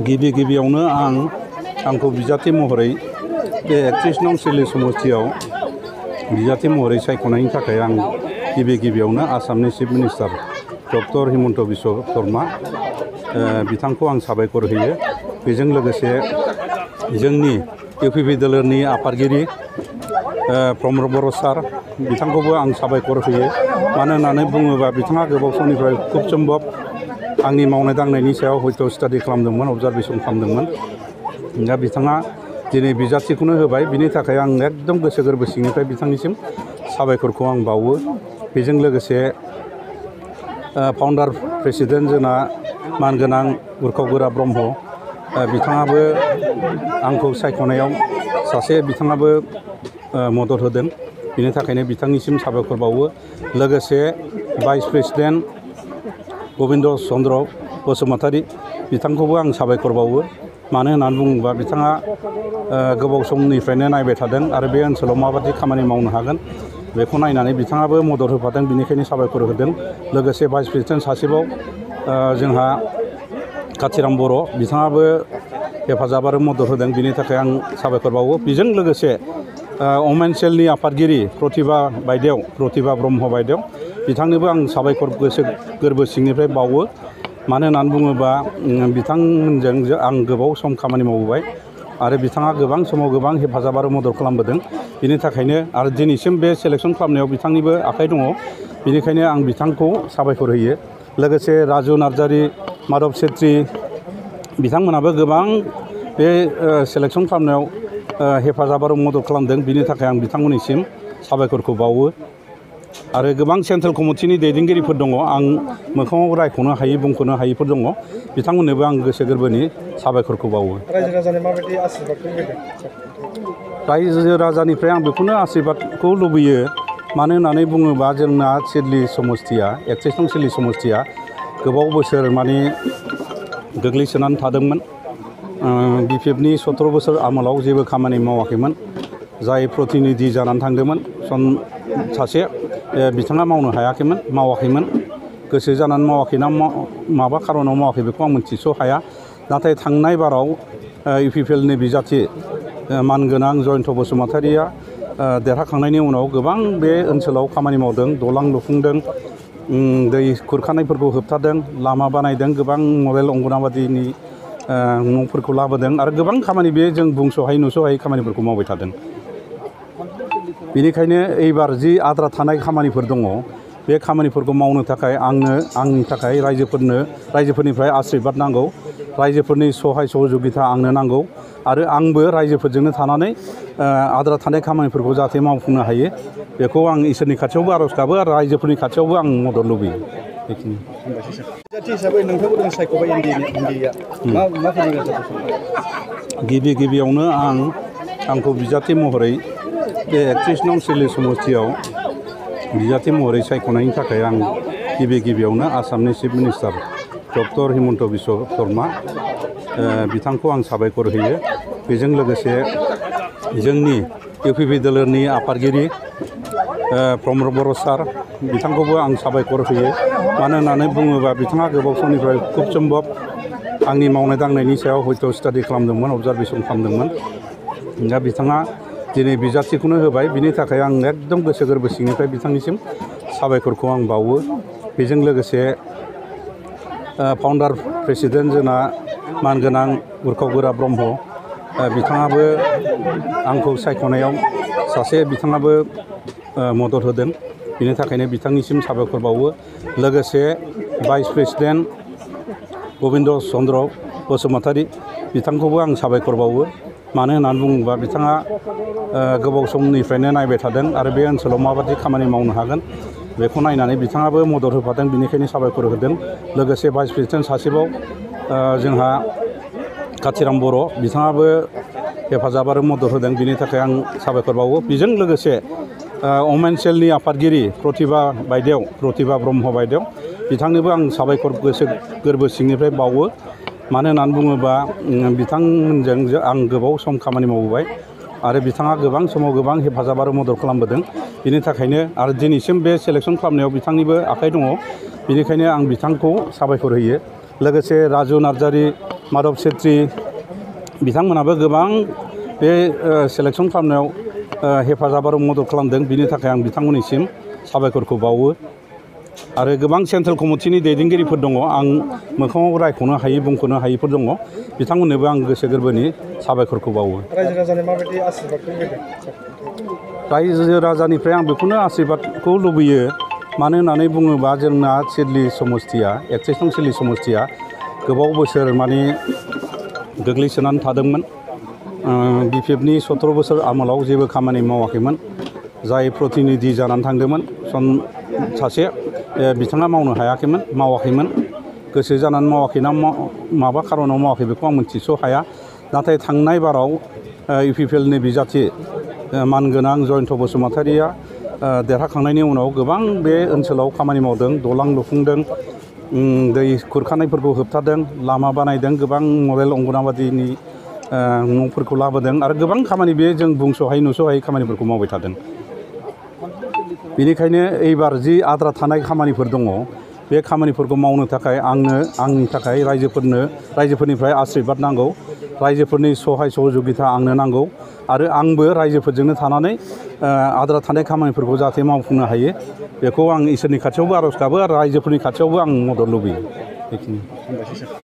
गिबियावनो आंखौ बिजाथि महरै बे 31 नं सिडली समस्तियाव बिजाथि महरै सायख'नायनि थाखाय आं गिबियावनो आसामनि chief minister doctor Himanta Biswa Sharma बिथांखौ आं साबायखर होयो। बेजों लोगोसे जोंनि इउपिपि दोलोनि आफादगिरि प्रमद बर' सार बिथांखौबो आं साबायखर होयो। मानो होननानै बुङोबा बिथाङा गोबाव समनिफ्राय खुब सम्भब आंनि मावनाय दांनायनि सायाव हयथ' स्टाडि खालामदोंमोन, अबजारभेसन खालामदोंमोन। दा बिथाङा दिनै बिजाथिखौनो होबाय, बिनि थाखाय आं एकदम गोसो गोरबो सिंनिफ्राय बिथांनिसिम साबायखरखौ आं बावो। बेजों लोगोसे फाउन्डार प्रेसिडेन्ट जोंना मानगोनां उरखाव गोरा ब्रह्म बिथाङाबो आंखौ सायख'नायाव बिथाङाबो मदद होदों। बिनि थाखायनो बिथांनिसिम साबायखर बावो। लोगोसे भाइस प्रेसिडेन्ट गबिन्द चन्द्र बसुमतारी बिथांखौबो आं साबायखर बावो। मानो होननानै बुङोबा बिथाङा गोबाव समनिफ्रायनो नायबाय थादों आरो बे ओनसोलाव माबायदि खामानि मावनो हागोन बेखौ नायनानै बिथाङाबो मदद होफादों, बिनिखायनो साबायखर होदों। लोगोसे भाइस प्रेसिडेन्ट सासेबाव जोंहा काथिराम बर' बिथाङाबो हेफाजाब आरो मदद होदों, बिनि थाखाय आं साबायखर बावो। बेजों लोगोसे अमेन सेलनि आफादगिरि प्रतिभा ब्रह्म बायदेव बिथांनोबो आं साबायखर गोसो गोरबो सिंनिफ्राय बावो। मानो होननानै बुङोबा बिथांमोनजों आं गोबाव सम खामानि मावबोबाय आरो बिथाङा गोबां समाव गोबां हेफाजाब आरो मदद खालामबोदों। बिनि थाखायनो आरो दिनैसिम बे सेलेक्सन खालामनायाव बिथांनिबो आखाइ दङ, बेनिखायनो आं बिथांखौ साबायखर होयो। लोगोसे राजु नार्जारि, माधब छेत्री बिथांमोनाबो गोबां बे सेलेक्सन खालामनायाव हेफाजाब आरो मदद खालामदों, बिनि थाखाय आं बिथांमोननिसिम साबायखरखौ बावो। आरो गोबां सेन्ट्रेल कमिटिनि दैदेनगिरिफोर दङ, आं मोखाङाव रायख'नो हायि बुंख'नो हायिफोर दङ, बिथांमोननोबो आं गोसो गोरबोनि साबायखरखौ बावो। रायजो राजानि माबायदि आशीर्बादखौ होदों? रायजो राजानिफ्राय आं बेखौनो आशीर्बादखौ लुबैयो। मानो होननानै बुङोबा जोंना सिडली समस्तिया 31 नं सिडली समस्तिया गोबाव बोसोर माने गोग्लैसोनानै थादोंमोन। बिपिएफनि 17 बोसोर आमोलाव जेबो खामानि मावाखैमोन। जाय प्रतिनिधि जानानै थांदोंमोन सासे बिथाङा मावाखैमोन। गोसो जानानै मावाखैना माबा खारनाव मावाखै बेखौ आं मिथिस' हाया। नाथाय थांनाय बाराव इउपिपिएलनि बिजाथि मानगोनां जयन्त बसुमतारीया देरहाखांनायनि उनाव गोबां बे ओनसोलाव खामानि मावदों, दलां लुफुंदों, दै खुरखानायफोरखौ होबथादों, लामा बानायदों, गोबां मडेल अंगनाबादिनि न'फोरखौ लाबोदों आरो गोबां खामानि बे जों बुंस'हायै नुस'हायै खामानिफोरखौ मावबाय थादों। बेनिखायनो एबार जि आद्रा थानाय खामानिफोर दङ बे खामानिफोरखौ मावनो थाखाय आंनि थाखाय रायजोफोरनिफ्राय आशीर्बाद नांगौ, रायजोफोरनि सहाय सहजुगिता आंनो नांगौ आरो आंबो रायजोफोरजोंनो थानानै आद्रा थानाय खामानिफोरखौ जाहाथे मावफुंनो हायो बेखौ आं इसोरनि खाथियावबो आर'ज गाबो आरो रायजोफोरनि खाथियावबो आं मदद लुबैयो। बेखिनि बिजाथि हिसाबै नोंथांखौ जों सायख'बाय एनडिएआ मा फोरमायगोन? गिबियावनो आंखौ बिजाथि महरै बे 31 नं सिडली समस्तियाव बिजाथि महरै सायख'नायनि थाखाय आं गिबियावनो आसामनि chief minister doctor Himanta Biswa Sharma बिथांखौ आं साबायखर होयो। बेजों लोगोसे जोंनि इउपिपि दोलोनि आफादगिरि प्रमद बर' सार बिथांखौबो आं साबायखर होयो। मानो होननानै बुङोबा बिथाङा गोबाव समनिफ्राय खुब सम्भब आंनि मावनाय दांनायनि सायाव हयथ' स्टाडि खालामदोंमोन, अबजारभेसन खालामदोंमोन। दा बिथाङा दिनै बिजाथिखौनो होबाय, बिनि थाखाय आं एकदम गोसो गोरबो सिंनिफ्राय बिथांनिसिम साबायखरखौ आं बावो। बेजों लोगोसे फाउन्डार प्रेसिडेन्ट जोंना मानगोनां उरखाव गोरा ब्रह्म बिथाङाबो आंखौ सायख'नायाव बिथाङाबो मदद होदों, बिनि थाखायनो बिथांनिसिम साबायखर बावो। लोगोसे भाइस प्रेसिडेन्ट गबिन्द चन्द्र बसुमतारी बिथांखौबो आं साबायखर बावो। मानो होननानै बुङोबा बिथाङा गोबाव समनिफ्रायनो नायबाय थादों आरो बे ओनसोलाव माबायदि खामानि मावनो हागोन बेखौ नायनानै बिथाङाबो मदद होफादों, बिनिखायनो साबायखर होदों। लोगोसे भाइस प्रेसिडेन्ट सासेबाव जोंहा काथिराम बर' बिथाङाबो हेफाजाब आरो मदद होदों, बिनि थाखाय आं साबायखर बावो। बेजों लोगोसे अमेन सेलनि आफादगिरि प्रतिभा ब्रह्म बायदेव बिथांनोबो आं साबायखर गोसो गोरबो सिंनिफ्राय बावो। मानो होननानै बुङोबा बिथांमोनजों आं गोबाव सम खामानि मावबोबाय आरो बिथाङा गोबां समाव गोबां हेफाजाब आरो मदद खालामबोदों, बिनि थाखायनो आरो दिनैसिम बे सेलेक्सन खालामनायाव बिथांनिबो आखाइ दङ, बेनिखायनो आं बिथांखौ साबायखर होयो। लोगोसे राजु नार्जारि, माधव छेत्री बिथांमोनाबो गोबां बे सेलेक्सन खालामनायाव हेफाजाब आरो मदद खालामदों। बिनि थाखाय आं बिथांमोननिसिम साबायखरखौ बावो। आरो गोबां सेन्ट्रेल कमिटिनि दैदेनगिरिफोर दङ, आं मोखाङाव रायख'नो हायि बुंख'नो हायिफोर दङ, बिथांमोननोबो आं गोसो गोरबोनि साबायखरखौ बावो। रायजो राजानि माबायदि आशीर्बादखौ होदों? रायजो राजानिफ्राय आं बेखौनो आशीर्बादखौ लुबैयो। मानो होननानै बुङोबा जोंना सिडली समस्तिया 31 नं सिडली समस्तिया गोबाव बोसोर माने गोग्लैसोनानै थादोंमोन। BPFनि 17 बोसोर आमोलाव जेबो खामानि मावाखैमोन। जाय प्रतिनिधि जानानै थांदोंमोन सासे बिथाङा मावनो हायाखैमोन, मावाखैमोन। गोसो जानानै मावाखै ना माबा खारनाव मावाखै बेखौ आं मिथिस' हाया। नाथाय थांनाय बाराव UPPLनि बिजाथि मानगोनां जयन्त बसुमतारिया देरहाखांनायनि उनाव गोबां बे ओनसोलाव खामानि मावदों, दालां लुफुंदों, दै खुरखानायफोरखौ होबथादों, लामा बानायदों, गोबां मडेल अंगनाबादिनि न'फोरखौ लाबोदों आरो गोबां खामानि बे जों बुंस'हायै नुस'हायै खामानिफोरखौ मावबाय थादों। बेनिखायनो एबार जि आद्रा थानाय खामानिफोर दङ, बे खामानिफोरखौ मावनो थाखाय आंनि थाखाय रायजोफोरनिफ्राय आशीर्बाद नांगौ, रायजोफोरनि सहाय सहजुगिता आंनो नांगौ आरो आंबो रायजोफोरजोंनो थानानै आद्रा थानाय खामानिफोरखौ जाहाथे मावफुंनो हायो, बेखौ आं इसोरनि खाथियावबो आर'ज गाबो आरो रायजोफोरनि खाथियावबो आं मदद लुबैयो। बेखिनि।